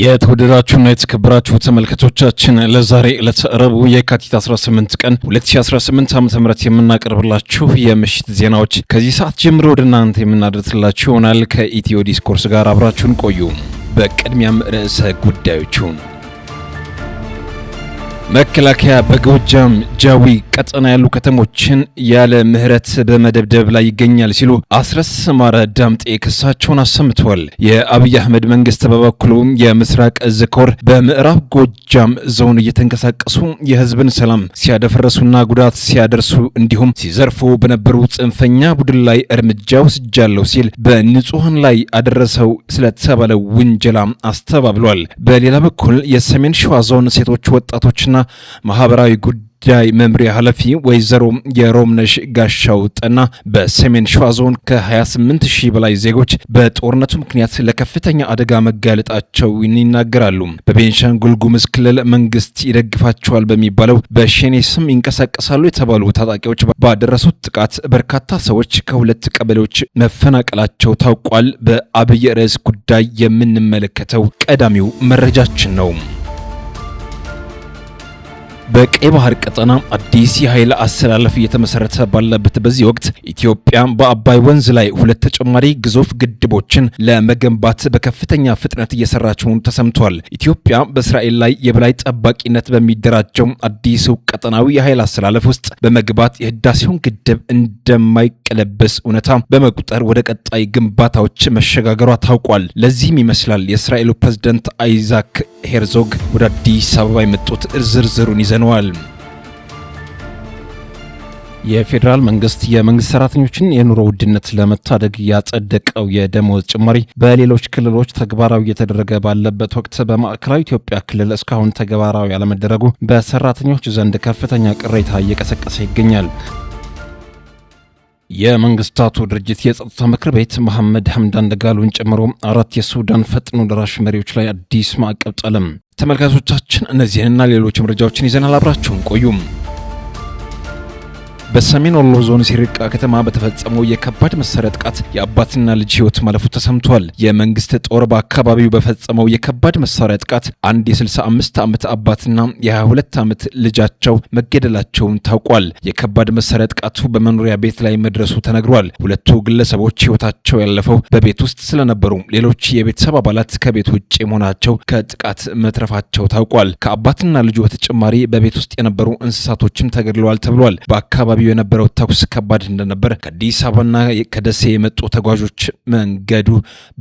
የተወደዳችሁና የተከበራችሁ ተመልካቾቻችን፣ ለዛሬ ዕለተ ረቡዕ የካቲት 18 ቀን 2018 ዓ.ም የምናቀርብላችሁ የምሽት ዜናዎች ከዚህ ሰዓት ጀምሮ ወደ እናንተ የምናደርስላችሁ ይሆናል። ከኢትዮ ዲስኮርስ ጋር አብራችሁን ቆዩ። በቅድሚያም ርዕሰ ጉዳዮቹን። መከላከያ በጎጃም ጃዊ ቀጠና ያሉ ከተሞችን ያለ ምህረት በመደብደብ ላይ ይገኛል ሲሉ አስረስ ማረ ዳምጤ ክሳቸውን አሰምተዋል። የአብይ አህመድ መንግስት በበኩሉ የምስራቅ እዝ ኮር በምዕራብ ጎጃም ዞን እየተንቀሳቀሱ የህዝብን ሰላም ሲያደፈረሱና ጉዳት ሲያደርሱ እንዲሁም ሲዘርፉ በነበሩ ጽንፈኛ ቡድን ላይ እርምጃ ወስጃለሁ ሲል በንጹሐን ላይ አደረሰው ስለተባለው ውንጀላ አስተባብሏል። በሌላ በኩል የሰሜን ሸዋ ዞን ሴቶች፣ ወጣቶችና ማህበራዊ ጉዳይ መምሪያ ኃላፊ ወይዘሮ የሮምነሽ ጋሻው ጠና በሰሜን ሸዋ ዞን ከ28 ሺህ በላይ ዜጎች በጦርነቱ ምክንያት ለከፍተኛ አደጋ መጋለጣቸውን ይናገራሉ። በቤንሻንጉል ጉሙዝ ክልል መንግስት ይደግፋቸዋል በሚባለው በሸኔ ስም ይንቀሳቀሳሉ የተባሉ ታጣቂዎች ባደረሱት ጥቃት በርካታ ሰዎች ከሁለት ቀበሌዎች መፈናቀላቸው ታውቋል። በአብይ ርዕስ ጉዳይ የምንመለከተው ቀዳሚው መረጃችን ነው። በቀይ ባህር ቀጠና አዲስ የኃይል አሰላለፍ እየተመሰረተ ባለበት በዚህ ወቅት ኢትዮጵያ በአባይ ወንዝ ላይ ሁለት ተጨማሪ ግዙፍ ግድቦችን ለመገንባት በከፍተኛ ፍጥነት እየሰራች መሆኑ ተሰምቷል። ኢትዮጵያ በእስራኤል ላይ የበላይ ጠባቂነት በሚደራጀው አዲሱ ቀጠናዊ የኃይል አሰላለፍ ውስጥ በመግባት የህዳሴውን ግድብ እንደማይቀለበስ እውነታ በመቁጠር ወደ ቀጣይ ግንባታዎች መሸጋገሯ ታውቋል። ለዚህም ይመስላል የእስራኤሉ ፕሬዝደንት አይዛክ ሄርዞግ ወደ አዲስ አበባ የመጡት። ዝርዝሩን ይዘነዋል። የፌዴራል መንግስት የመንግስት ሰራተኞችን የኑሮ ውድነት ለመታደግ ያጸደቀው የደሞዝ ጭማሪ በሌሎች ክልሎች ተግባራዊ እየተደረገ ባለበት ወቅት በማዕከላዊ ኢትዮጵያ ክልል እስካሁን ተግባራዊ ያለመደረጉ በሰራተኞች ዘንድ ከፍተኛ ቅሬታ እየቀሰቀሰ ይገኛል። የመንግስታቱ ድርጅት የጸጥታ ምክር ቤት መሐመድ ሐምዳን ደጋሎን ጨምሮ አራት የሱዳን ፈጥኖ ደራሽ መሪዎች ላይ አዲስ ማዕቀብ ጣለም። ተመልካቾቻችን፣ እነዚህንና ሌሎች መረጃዎችን ይዘናል። አብራችሁን ቆዩም። በሰሜን ወሎ ዞን ሲርቃ ከተማ በተፈጸመው የከባድ መሳሪያ ጥቃት የአባትና ልጅ ሕይወት ማለፉ ተሰምቷል። የመንግስት ጦር በአካባቢው በፈጸመው የከባድ መሳሪያ ጥቃት አንድ የ65 ዓመት አባትና የ22 ዓመት ልጃቸው መገደላቸውን ታውቋል። የከባድ መሳሪያ ጥቃቱ በመኖሪያ ቤት ላይ መድረሱ ተነግሯል። ሁለቱ ግለሰቦች ሕይወታቸው ያለፈው በቤት ውስጥ ስለነበሩ ሌሎች የቤተሰብ አባላት ከቤት ውጭ መሆናቸው ከጥቃት መትረፋቸው ታውቋል። ከአባትና ልጁ በተጨማሪ በቤት ውስጥ የነበሩ እንስሳቶችም ተገድለዋል ተብሏል። በአካባቢው የነበረው ተኩስ ከባድ እንደነበር ከአዲስ አበባና ከደሴ የመጡ ተጓዦች መንገዱ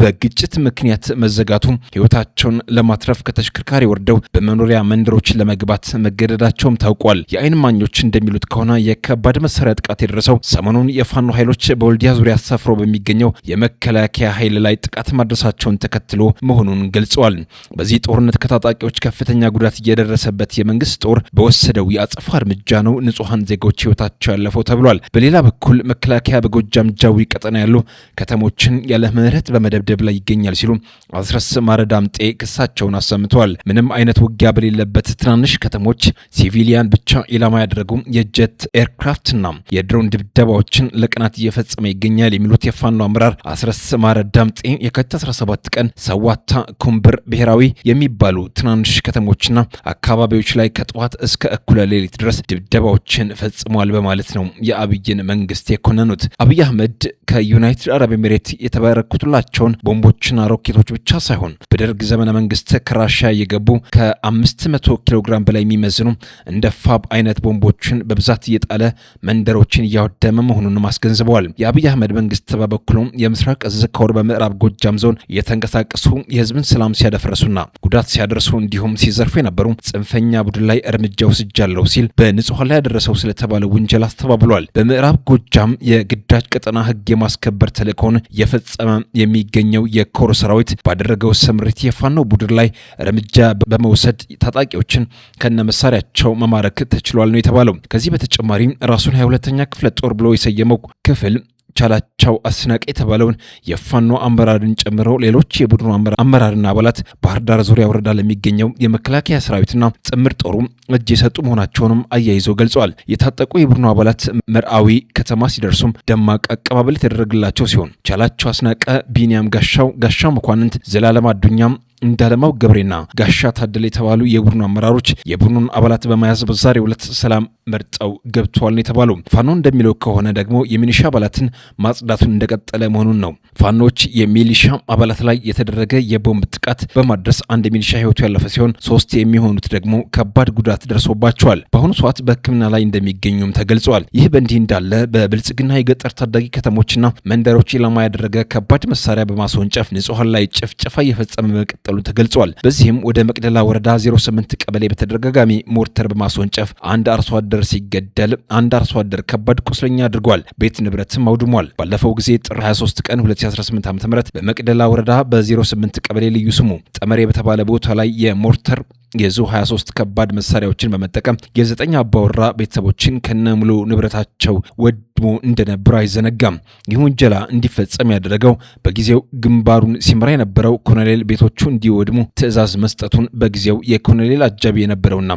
በግጭት ምክንያት መዘጋቱ ሕይወታቸውን ለማትረፍ ከተሽከርካሪ ወርደው በመኖሪያ መንደሮች ለመግባት መገደዳቸውም ታውቋል። የዓይን እማኞች እንደሚሉት ከሆነ የከባድ መሳሪያ ጥቃት የደረሰው ሰሞኑን የፋኖ ኃይሎች በወልዲያ ዙሪያ ሰፍሮ በሚገኘው የመከላከያ ኃይል ላይ ጥቃት ማድረሳቸውን ተከትሎ መሆኑን ገልጸዋል። በዚህ ጦርነት ከታጣቂዎች ከፍተኛ ጉዳት እየደረሰበት የመንግስት ጦር በወሰደው የአጸፋ እርምጃ ነው ንጹሐን ዜጎች ሕይወታቸው ያለፈው ተብሏል። በሌላ በኩል መከላከያ በጎጃም ጃዊ ቀጠና ያሉ ከተሞችን ያለ ምህረት በመደብደብ ላይ ይገኛል ሲሉ አስረስ ማረ ዳምጤ ክሳቸውን አሰምተዋል። ምንም አይነት ውጊያ በሌለበት ትናንሽ ከተሞች civilian ብቻ ኢላማ ያደረጉ የ jet aircraft ና የድሮን ድብደባዎችን ለቀናት እየፈጸመ ይገኛል የሚሉት የፋኖ አመራር አስረስ ማረ ዳምጤ የካቲት 17 ቀን ሰዋታ፣ ኩምብር፣ ብሔራዊ የሚባሉ ትናንሽ ከተሞችና አካባቢዎች ላይ ከጠዋት እስከ እኩለ ሌሊት ድረስ ድብደባዎችን ፈጽሟል በማለት ነው የአብይን መንግስት የኮነኑት። አብይ አህመድ ከዩናይትድ አረብ ኤሚሬት የተበረከቱላቸውን ቦምቦችና ሮኬቶች ብቻ ሳይሆን በደርግ ዘመነ መንግስት ከራሽያ የገቡ ከ500 ኪሎ ግራም በላይ የሚመዝኑ እንደ ፋብ አይነት ቦምቦችን በብዛት እየጣለ መንደሮችን እያወደመ መሆኑንም አስገንዝበዋል። የአብይ አህመድ መንግስት በበኩሉ የምስራቅ እዝ ኮር በምዕራብ ጎጃም ዞን እየተንቀሳቀሱ የህዝብን ሰላም ሲያደፈርሱና ጉዳት ሲያደርሱ እንዲሁም ሲዘርፉ የነበሩ ጽንፈኛ ቡድን ላይ እርምጃ ወስጃለሁ ሲል በንጹሐን ላይ ያደረሰው ስለተባለ ውንጀላ አስተባብሏል። በምዕራብ ጎጃም የግዳጅ ቀጠና ህግ የማስከበር ተልእኮውን እየፈጸመ የሚገኘው የኮር ሰራዊት ባደረገው ስምሪት የፋኖ ቡድን ላይ እርምጃ በመውሰድ ታጣቂዎችን ከነመሳሪያቸው መማረክ ተችሏል ነው የተባለው። ከዚህ በተጨማሪም ራሱን 22ኛ ክፍለ ጦር ብሎ የሰየመው ክፍል ቻላቸው አስናቀ የተባለውን የፋኖ አመራርን ጨምሮ ሌሎች የቡድኑ አመራርና አባላት ባህር ዳር ዙሪያ ወረዳ ለሚገኘው የመከላከያ ሰራዊትና ጥምር ጦሩ እጅ የሰጡ መሆናቸውንም አያይዘው ገልጸዋል። የታጠቁ የቡድኑ አባላት መርአዊ ከተማ ሲደርሱም ደማቅ አቀባበል የተደረገላቸው ሲሆን ቻላቸው አስናቀ፣ ቢንያም ጋሻው፣ ጋሻው መኳንንት፣ ዘላለም አዱኛም፣ እንዳለማው ገብሬና ጋሻ ታደለ የተባሉ የቡድኑ አመራሮች የቡድኑን አባላት በመያዝ በዛሬው ዕለት ሰላም መርጠው ገብተዋል ነው የተባለው። ፋኖ እንደሚለው ከሆነ ደግሞ የሚሊሻ አባላትን ማጽዳቱን እንደቀጠለ መሆኑን ነው። ፋኖች የሚሊሻ አባላት ላይ የተደረገ የቦምብ ጥቃት በማድረስ አንድ ሚሊሻ ህይወቱ ያለፈ ሲሆን 3 የሚሆኑት ደግሞ ከባድ ጉዳት ደርሶባቸዋል። በአሁኑ ሰዓት በሕክምና ላይ እንደሚገኙም ተገልጿል። ይህ በእንዲህ እንዳለ በብልጽግና የገጠር ታዳጊ ከተሞችና መንደሮች ኢላማ ያደረገ ከባድ መሳሪያ በማስወንጨፍ ንጹሐን ላይ ጭፍጨፋ እየፈጸመ መቀጠሉ ተገልጿል። በዚህም ወደ መቅደላ ወረዳ 08 ቀበሌ በተደጋጋሚ ሞርተር በማስወንጨፍ አንድ አርሶ አደር ሲገደል አንድ አርሶ አደር ከባድ ቁስለኛ አድርጓል። ቤት ንብረትም አውድሟል። ባለፈው ጊዜ ጥር 23 ቀን 2018 ዓ.ም በመቅደላ ወረዳ በ08 ቀበሌ ልዩ ስሙ ጠመሬ በተባለ ቦታ ላይ የሞርተር የዙ 23 ከባድ መሳሪያዎችን በመጠቀም የ9 አባወራ ቤተሰቦችን ከነሙሉ ንብረታቸው ወድሞ እንደነበር አይዘነጋም። ይህ ውንጀላ እንዲፈጸም ያደረገው በጊዜው ግንባሩን ሲመራ የነበረው ኮሎኔል ቤቶቹ እንዲወድሙ ትዕዛዝ መስጠቱን በጊዜው የኮሎኔል አጃቢ የነበረውና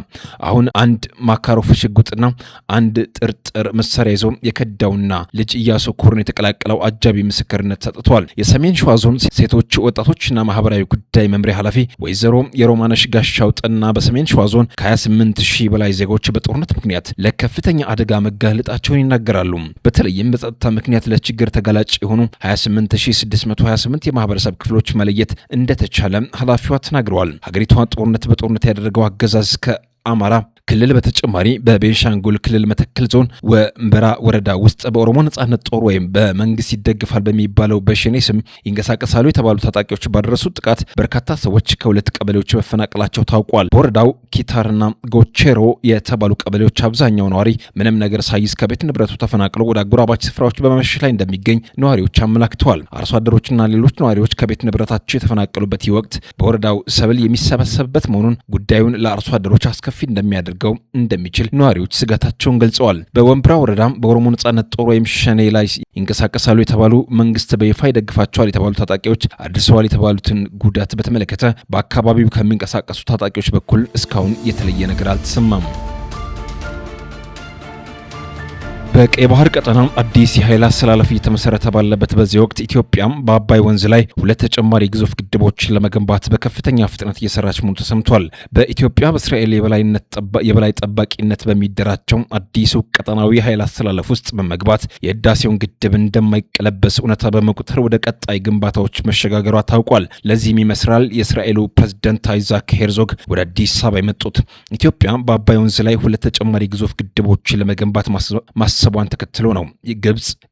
አሁን አንድ ማካሮፍ ሽጉጥና አንድ ጥርጥር መሳሪያ ይዞ የከዳውና ልጅ ኢያሱ ኮርን የተቀላቀለው አጃቢ ምስክርነት ሰጥቷል። የሰሜን ሸዋ ዞን ሴቶች ወጣቶችና ማህበራዊ ጉዳይ መምሪያ ኃላፊ ወይዘሮ የሮማነሽ ጋሻው ጠና በሰሜን ሸዋ ዞን ከ28 ሺህ በላይ ዜጎች በጦርነት ምክንያት ለከፍተኛ አደጋ መጋለጣቸውን ይናገራሉ። በተለይም በጸጥታ ምክንያት ለችግር ተጋላጭ የሆኑ 28628 የማህበረሰብ ክፍሎች መለየት እንደተቻለ ኃላፊዋ ተናግረዋል። ሀገሪቷ ጦርነት በጦርነት ያደረገው አገዛዝ ከአማራ ክልል በተጨማሪ በቤንሻንጉል ክልል መተከል ዞን ወንበራ ወረዳ ውስጥ በኦሮሞ ነጻነት ጦር ወይም በመንግስት ይደግፋል በሚባለው በሸኔ ስም ይንቀሳቀሳሉ የተባሉ ታጣቂዎች ባደረሱት ጥቃት በርካታ ሰዎች ከሁለት ቀበሌዎች መፈናቀላቸው ታውቋል። በወረዳው ኪታርና ጎቼሮ የተባሉ ቀበሌዎች አብዛኛው ነዋሪ ምንም ነገር ሳይዝ ከቤት ንብረቱ ተፈናቅሎ ወደ አጎራባች ስፍራዎች በመሸሽ ላይ እንደሚገኝ ነዋሪዎች አመላክተዋል። አርሶ አደሮችና ሌሎች ነዋሪዎች ከቤት ንብረታቸው የተፈናቀሉበት ይህ ወቅት በወረዳው ሰብል የሚሰበሰብበት መሆኑን ጉዳዩን ለአርሶ አደሮች አስከፊ እንደሚያደርገው እንደሚችል ነዋሪዎች ስጋታቸውን ገልጸዋል። በወንብራ ወረዳም በኦሮሞ ነጻነት ጦር ወይም ሸኔ ላይ ይንቀሳቀሳሉ የተባሉ መንግስት በይፋ ይደግፋቸዋል የተባሉ ታጣቂዎች አድርሰዋል የተባሉትን ጉዳት በተመለከተ በአካባቢው ከሚንቀሳቀሱ ታጣቂዎች በኩል እስካሁን የተለየ ነገር አልተሰማም። በቀይ ባህር ቀጠና አዲስ የኃይል አሰላለፍ እየተመሰረተ ባለበት በዚህ ወቅት ኢትዮጵያም በአባይ ወንዝ ላይ ሁለት ተጨማሪ ግዙፍ ግድቦችን ለመገንባት በከፍተኛ ፍጥነት እየሰራች መሆኑ ተሰምቷል። በኢትዮጵያ በእስራኤል የበላይ ጠባቂነት በሚደራቸው አዲሱ ቀጠናዊ የኃይል አሰላለፍ ውስጥ በመግባት የህዳሴውን ግድብ እንደማይቀለበስ እውነታ በመቁጠር ወደ ቀጣይ ግንባታዎች መሸጋገሯ ታውቋል። ለዚህም ይመስላል የእስራኤሉ ፕሬዝደንት አይዛክ ሄርዞግ ወደ አዲስ አበባ የመጡት። ኢትዮጵያ በአባይ ወንዝ ላይ ሁለት ተጨማሪ ግዙፍ ግድቦችን ለመገንባት ማሰቧን ተከትሎ ነው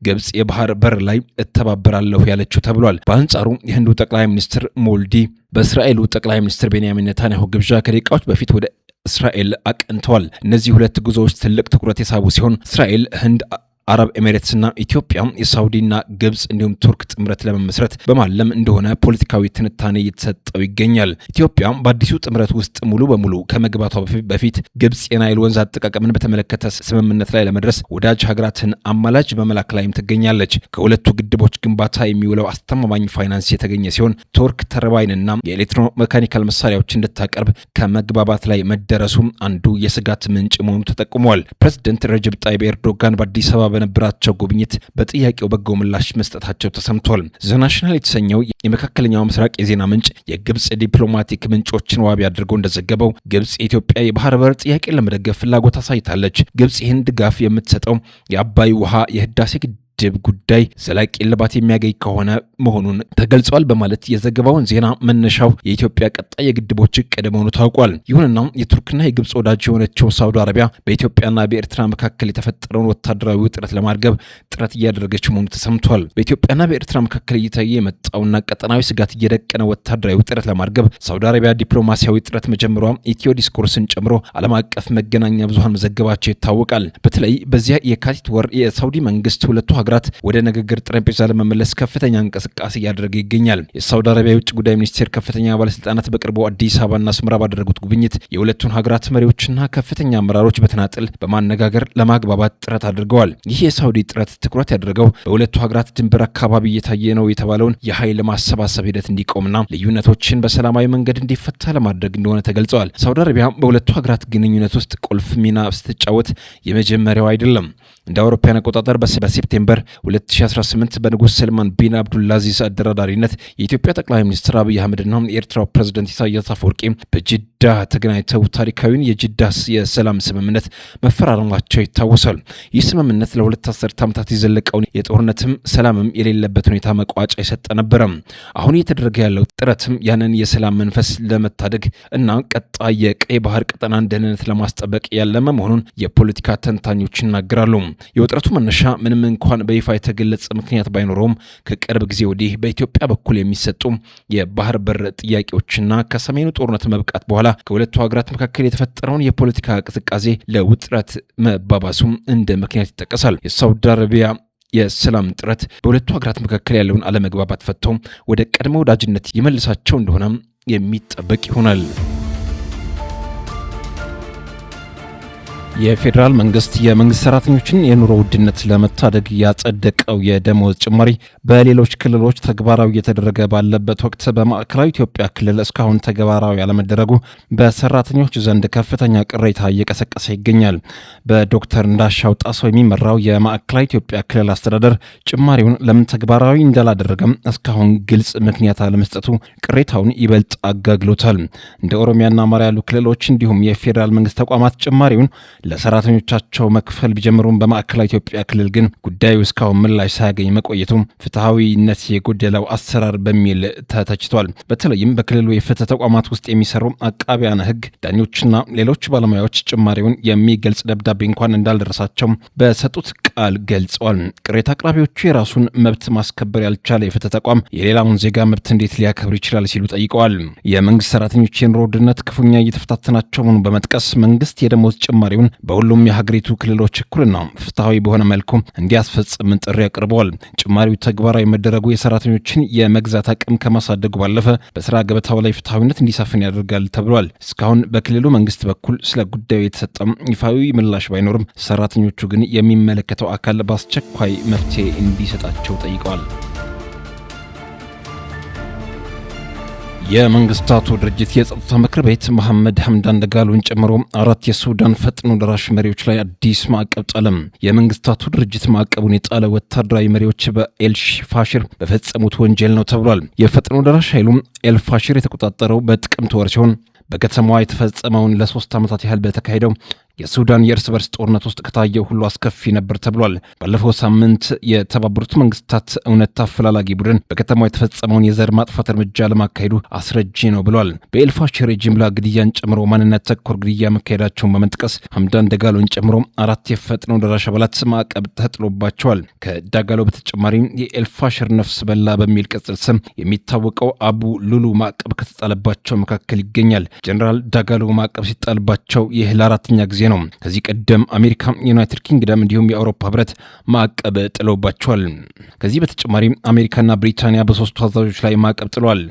ግብጽ የባህር በር ላይ እተባበራለሁ ያለችው ተብሏል። በአንጻሩ የህንዱ ጠቅላይ ሚኒስትር ሞዲ በእስራኤሉ ጠቅላይ ሚኒስትር ቤንያሚን ኔታንያሁ ግብዣ ከደቂቃዎች በፊት ወደ እስራኤል አቅንተዋል። እነዚህ ሁለት ጉዞዎች ትልቅ ትኩረት የሳቡ ሲሆን እስራኤል፣ ህንድ፣ አረብ ኤሚሬትስና ኢትዮጵያ የሳውዲና ግብጽ እንዲሁም ቱርክ ጥምረት ለመመስረት በማለም እንደሆነ ፖለቲካዊ ትንታኔ እየተሰጠው ይገኛል። ኢትዮጵያ በአዲሱ ጥምረት ውስጥ ሙሉ በሙሉ ከመግባቷ በፊት ግብጽ የናይል ወንዝ አጠቃቀምን በተመለከተ ስምምነት ላይ ለመድረስ ወዳጅ ሀገራትን አማላጅ በመላክ ላይም ትገኛለች። ከሁለቱ ግድቦች ግንባታ የሚውለው አስተማማኝ ፋይናንስ የተገኘ ሲሆን ቱርክ ተርባይንና የኤሌክትሮ መካኒካል መሳሪያዎች እንድታቀርብ ከመግባባት ላይ መደረሱም አንዱ የስጋት ምንጭ መሆኑ ተጠቁሟል። ፕሬዚደንት ረጀብ ጣይብ ኤርዶጋን በአዲስ አበባ በነበራቸው ጉብኝት በጥያቄው በጎ ምላሽ መስጠታቸው ተሰምቷል። ዘ ናሽናል የተሰኘው የመካከለኛው ምስራቅ የዜና ምንጭ የግብጽ ዲፕሎማቲክ ምንጮችን ዋቢ አድርጎ እንደዘገበው ግብጽ የኢትዮጵያ የባህር በር ጥያቄን ለመደገፍ ፍላጎት አሳይታለች። ግብጽ ይህን ድጋፍ የምትሰጠው የአባይ ውሃ የህዳሴ ግድብ ጉዳይ ዘላቂ እልባት የሚያገኝ ከሆነ መሆኑን ተገልጿል በማለት የዘገባውን ዜና መነሻው የኢትዮጵያ ቀጣይ የግድቦች እቅድ መሆኑ ታውቋል። ይሁንና የቱርክና የግብጽ ወዳጅ የሆነችው ሳውዲ አረቢያ በኢትዮጵያና በኤርትራ መካከል የተፈጠረውን ወታደራዊ ውጥረት ለማርገብ ጥረት እያደረገች መሆኑ ተሰምቷል። በኢትዮጵያና በኤርትራ መካከል እየታየ የመጣውና ቀጠናዊ ስጋት እየደቀነ ወታደራዊ ውጥረት ለማርገብ ሳውዲ አረቢያ ዲፕሎማሲያዊ ጥረት መጀመሯ ኢትዮ ዲስኮርስን ጨምሮ ዓለም አቀፍ መገናኛ ብዙሃን መዘገባቸው ይታወቃል። በተለይ በዚያ የካቲት ወር የሳውዲ መንግስት ሁለቱ ሀገራት ወደ ንግግር ጠረጴዛ ለመመለስ ከፍተኛ እንቅስቃሴ እያደረገ ይገኛል። የሳውዲ አረቢያ የውጭ ጉዳይ ሚኒስቴር ከፍተኛ ባለስልጣናት በቅርቡ አዲስ አበባና አስመራ ባደረጉት ጉብኝት የሁለቱን ሀገራት መሪዎችና ከፍተኛ አመራሮች በተናጥል በማነጋገር ለማግባባት ጥረት አድርገዋል። ይህ የሳውዲ ጥረት ትኩረት ያደረገው በሁለቱ ሀገራት ድንበር አካባቢ እየታየ ነው የተባለውን የኃይል ማሰባሰብ ሂደት እንዲቆምና ልዩነቶችን በሰላማዊ መንገድ እንዲፈታ ለማድረግ እንደሆነ ተገልጸዋል። ሳውዲ አረቢያ በሁለቱ ሀገራት ግንኙነት ውስጥ ቁልፍ ሚና ስትጫወት የመጀመሪያው አይደለም። እንደ አውሮፓውያን አቆጣጠር በ September 2018 በንጉሥ ሰልማን ቢን አብዱልአዚዝ አደራዳሪነት የኢትዮጵያ ጠቅላይ ሚኒስትር አብይ አህመድና የኤርትራው ፕሬዝደንት ኢሳያስ አፈወርቂ በጅዳ ተገናኝተው ታሪካዊውን የጅዳ የሰላም ስምምነት መፈራረማቸው ይታወሳል። ይህ ስምምነት ለ2 አስርት ዓመታት የዘለቀውን የጦርነትም ሰላምም የሌለበት ሁኔታ መቋጫ የሰጠ ነበረ። አሁን እየተደረገ ያለው ጥረትም ያንን የሰላም መንፈስ ለመታደግ እና ቀጣይ የቀይ ባህር ቀጠናን ደህንነት ለማስጠበቅ ያለመ መሆኑን የፖለቲካ ተንታኞች ይናገራሉ። የውጥረቱ መነሻ ምንም እንኳን በይፋ የተገለጸ ምክንያት ባይኖረውም ከቅርብ ጊዜ ወዲህ በኢትዮጵያ በኩል የሚሰጡ የባህር በር ጥያቄዎችና ከሰሜኑ ጦርነት መብቃት በኋላ ከሁለቱ ሀገራት መካከል የተፈጠረውን የፖለቲካ ቅዝቃዜ ለውጥረት መባባሱም እንደ ምክንያት ይጠቀሳል። የሳውዲ አረቢያ የሰላም ጥረት በሁለቱ ሀገራት መካከል ያለውን አለመግባባት ፈቶ ወደ ቀድሞ ወዳጅነት ይመልሳቸው እንደሆነም የሚጠበቅ ይሆናል። የፌዴራል መንግስት የመንግስት ሰራተኞችን የኑሮ ውድነት ለመታደግ ያጸደቀው የደሞዝ ጭማሪ በሌሎች ክልሎች ተግባራዊ እየተደረገ ባለበት ወቅት በማዕከላዊ ኢትዮጵያ ክልል እስካሁን ተግባራዊ ያለመደረጉ በሰራተኞች ዘንድ ከፍተኛ ቅሬታ እየቀሰቀሰ ይገኛል። በዶክተር እንዳሻው ጣሰው የሚመራው የማዕከላዊ ኢትዮጵያ ክልል አስተዳደር ጭማሪውን ለምን ተግባራዊ እንዳላደረገም እስካሁን ግልጽ ምክንያት አለመስጠቱ ቅሬታውን ይበልጥ አጋግሎታል። እንደ ኦሮሚያና አማራ ያሉ ክልሎች እንዲሁም የፌዴራል መንግስት ተቋማት ጭማሪውን ለሰራተኞቻቸው መክፈል ቢጀምሩም በማዕከላዊ ኢትዮጵያ ክልል ግን ጉዳዩ እስካሁን ምላሽ ሳያገኝ መቆየቱ ፍትሐዊነት የጎደለው አሰራር በሚል ተተችቷል። በተለይም በክልሉ የፍትህ ተቋማት ውስጥ የሚሰሩ አቃቢያነ ሕግ፣ ዳኞችና ሌሎች ባለሙያዎች ጭማሪውን የሚገልጽ ደብዳቤ እንኳን እንዳልደረሳቸው በሰጡት ቃል ገልጸዋል። ቅሬታ አቅራቢዎቹ የራሱን መብት ማስከበር ያልቻለ የፍትህ ተቋም የሌላውን ዜጋ መብት እንዴት ሊያከብር ይችላል ሲሉ ጠይቀዋል። የመንግስት ሰራተኞች የኑሮ ውድነት ክፉኛ እየተፈታተናቸው መሆኑን በመጥቀስ መንግስት የደሞዝ ጭማሪውን በሁሉም የሀገሪቱ ክልሎች እኩልና ፍትሐዊ በሆነ መልኩ እንዲያስፈጽም ጥሪ አቅርበዋል። ጭማሪው ተግባራዊ መደረጉ የሰራተኞችን የመግዛት አቅም ከማሳደጉ ባለፈ በስራ ገበታው ላይ ፍትሐዊነት እንዲሰፍን ያደርጋል ተብሏል። እስካሁን በክልሉ መንግስት በኩል ስለ ጉዳዩ የተሰጠም ይፋዊ ምላሽ ባይኖርም ሰራተኞቹ ግን የሚመለከተው አካል በአስቸኳይ መፍትሄ እንዲሰጣቸው ጠይቀዋል። የመንግስታቱ ድርጅት የጸጥታ ምክር ቤት መሐመድ ሐምዳን ደጋሎን ጨምሮ 4 የሱዳን ፈጥኖ ደራሽ መሪዎች ላይ አዲስ ማዕቀብ ጣለም። የመንግስታቱ ድርጅት ማዕቀቡን የጣለ ወታደራዊ መሪዎች በኤልፋሽር በፈጸሙት ወንጀል ነው ተብሏል። የፈጥኖ ደራሽ ኃይሉም ኤልፋሽር የተቆጣጠረው በጥቅምት ወር ሲሆን በከተማዋ የተፈጸመውን ለ3 ዓመታት ያህል በተካሄደው የሱዳን የእርስ በርስ ጦርነት ውስጥ ከታየው ሁሉ አስከፊ ነበር ተብሏል። ባለፈው ሳምንት የተባበሩት መንግስታት እውነት አፈላላጊ ቡድን በከተማው የተፈጸመውን የዘር ማጥፋት እርምጃ ለማካሄዱ አስረጂ ነው ብሏል። በኤልፋሽር የጅምላ ግድያን ጨምሮ ማንነት ተኮር ግድያ መካሄዳቸውን በመጥቀስ ሐምዳን ደጋሎን ጨምሮ 4 የፈጥኖ ደራሽ አባላት ማዕቀብ ተጥሎባቸዋል። ከዳጋሎ በተጨማሪም የኤልፋሽር ነፍስ በላ በሚል ቅጽል ስም የሚታወቀው አቡ ሉሉ ማዕቀብ ከተጣለባቸው መካከል ይገኛል። ጀነራል ዳጋሎ ማዕቀብ ሲጣልባቸው ይህ ለ4ኛ ጊዜ ነው። ከዚህ ቀደም አሜሪካ፣ ዩናይትድ ኪንግደም እንዲሁም የአውሮፓ ህብረት ማዕቀብ ጥለውባቸዋል። ከዚህ በተጨማሪም አሜሪካና ብሪታንያ በ3 አዛዦች ላይ ማዕቀብ ጥለዋል።